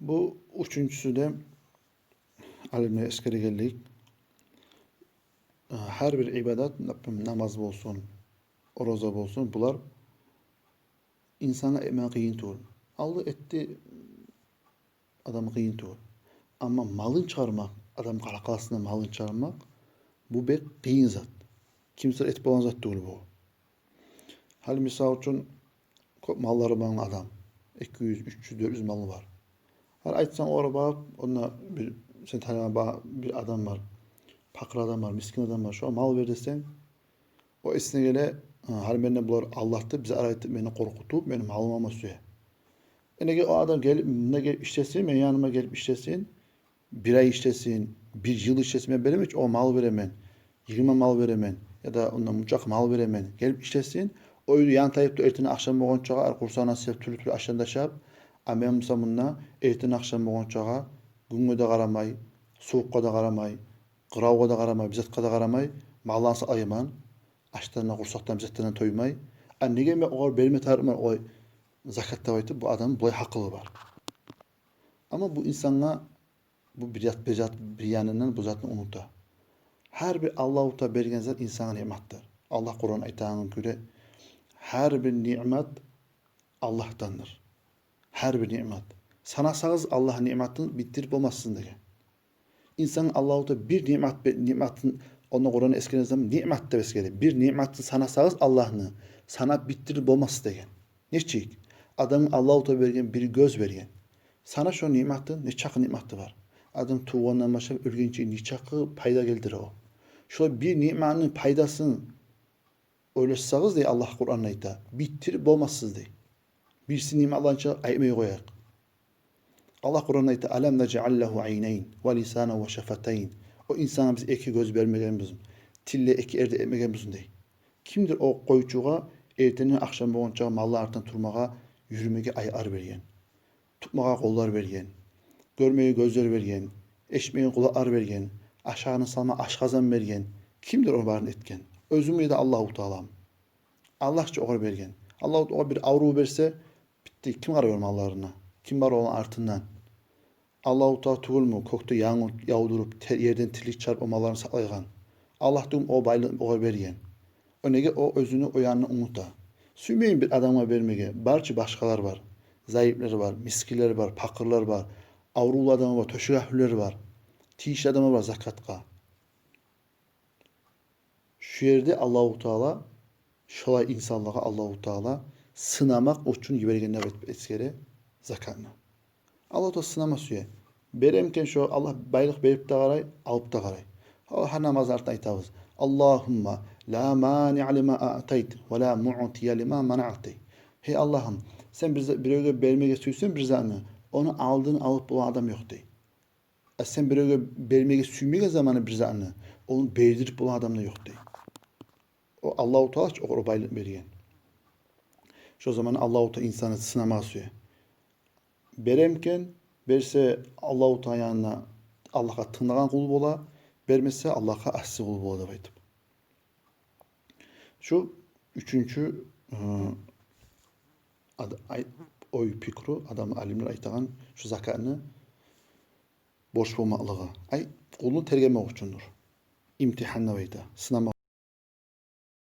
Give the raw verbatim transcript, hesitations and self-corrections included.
Бу уьчюнчюсю де алимлер эсгерегенлик, э, гьар бир ибадат, например, намаз болсун, ораза болсун, булар инсангъа этмеге къыйын тюгюл. Алды, этди, адам къыйын тюгюл. Амма малын чыгъармакъ, адам къаркъарасына малын чыгъармакъ, бу бек къыйын зат. Кимсе этип болагъан зат тюгюл бу. Гьали, мисал учун, кёп маллары бар адам. Эки юз, уьч юз, дёрт юз малы бар. Гьали айтсанг, огъар барып, онда бир, сен таныгъан ба-, бир адам бар. Пакъыр адам бар, мискин адам бар. Шогъар мал бер десенг, о эсине геле: «Гьа, гьали менде булар Аллагьды, бизге арай этип, мени къоркъутуп, мени малымны алма сюе». Э, неге о адам гелип, мунда гелип ишлесин, мени яныма гелип ишлесин, бир ай ишлесин, бир йыл ишлесин, мен беремен чи, огъар мал беремен, йигирма мал беремен, яда ондан мунчакъы мал беремен, гелип ишлесин. О уьйде янтайып туруп, эртен-ахшам болгъанчагъа, ар къурсагъына сыяп, тюрлю-тюрлю ашдан да ашап, а мен буса мунда эртен-ахшам болгъанчагъа, гюнге де къарамай, сувукъгъа да къарамай, къыравгъа да къарамай, бир затгъа да къарамай, малланы сакълайман, аштан да, къурсакъдан, бир затдан да тоймай. А неге мен огъар берме тарыкъман, огъар закат деп айтып, бу адамны булай гьакъылы бар. Амма бу инсангъа бу бир зат, бир зат, бир янындан бу затны унута. Гьар бир Аллагьу Таала берген зат инсангъа ниъматдыр. Аллагь Къуранда айтагъангъа гёре, гьар бир ниъмат Аллагьдандыр. Гьар бир ниъмат. Санасагъыз Аллагьны ниъматын, битдирип болмассыз деген. Инсангъа Аллагьу Таала бир ниъмат бе-, ниъматын, ону Къуранда эсгерген заман ниъмат деп эсгере. Бир ниъматын санасагъыз Аллагьны, санап битдирип болмассыз деген. Нечик? Адамгъа Аллагьу Таала берген, бир гёз берген. Сана шо ниъматын, нечакъы ниъматы бар. Адам тувгъандан башлап оьлгенче нечакъы пайда гелтире о. Шо бир ниъматны пайдасын ойлашсагъыз, дей, Аллагь Къуранда айта, битдирип болмассыз, дей. Бириси ниъматланы чы айтмай къояйыкъ. Аллагь Къуранда айта: «Алам нажъал лагьу айнайн ва лисанан ва шафатайн». О инсангъа биз эки гёз бермегенмизми, тил де эки эрде этмегенмизми, дей. Кимдир о къойчугъа эртенден ахшам болгъанчагъа малланы артындан турмагъа, юрюмеге аякълар берген, тутмагъа къоллар берген, гёрмеге гёзлер берген, эшитмеге къулакълар берген, ашагъанны салма ашкъазан берген? Кимдир о барын этген? Оьзюмю яда Аллагьу Тааламы? Аллагь чы огъар берген. Аллагьу Таала бир аврув берсе, битди. Ким къарай о малларына? Ким барар оланы артындан? Аллагьу Таала тюгюлмю кёкден янгур явдуруп, те-, ерден тирлик чыгъарып, о малларын сакълайгъан? Аллагь тюгюлмю о байлыкъны огъар берген? О неге о оьзюню о янын унута? Сюймейми бир адамгъа бермеге? Бар чы башгъалар бар. Зайыплар бар, мискинлер бар, пакъырлар бар, аврувлу адамлар бар, тёшек агьлюлер бар, тийишли адамлар бар закатгъа. Шу ерде Аллагьу Таала шолай инсанлагъа Аллагьу Таала сынамакъ учун йиберген деп айтып эсгере закатны. Аллагьу Таала сынама сюе. Беремикен шо, Аллагь байлыкъ берип де къарай, алып да къарай. Гьали гьар намазны артында айтабыз: «Аллагьумма ла маниъа лима аътайт, ва ла муътия лима манаът», – дей. Гьей Аллагьым, сен бир за-, биревге бермеге сюйсенг бир затны, ону алдын алып болагъан адам ёкъ, дей. А сен биревге бермеге сюймеген заманы бир затны, ону бердирип болагъан адам да ёкъ, дей. О Аллагьу Таала чы огъар о байлыкъны берген. Шо заман Аллагьу Таала инсанны сынамагъа сюе. Беремикен, берсе, Аллагьу Таала янына Аллагьгъа тынглагъан къул бола, бермесе, Аллагьгъа асси къул бола деп айтып. Шу уьчюнчю, ы, ад-, ай-, ой, пикру, адам, алимлер айтагъан, шу закатны борч болмакълыгъы. Ай, къулну тергемек учундур. Имтигьан деп айта, сынамакъ.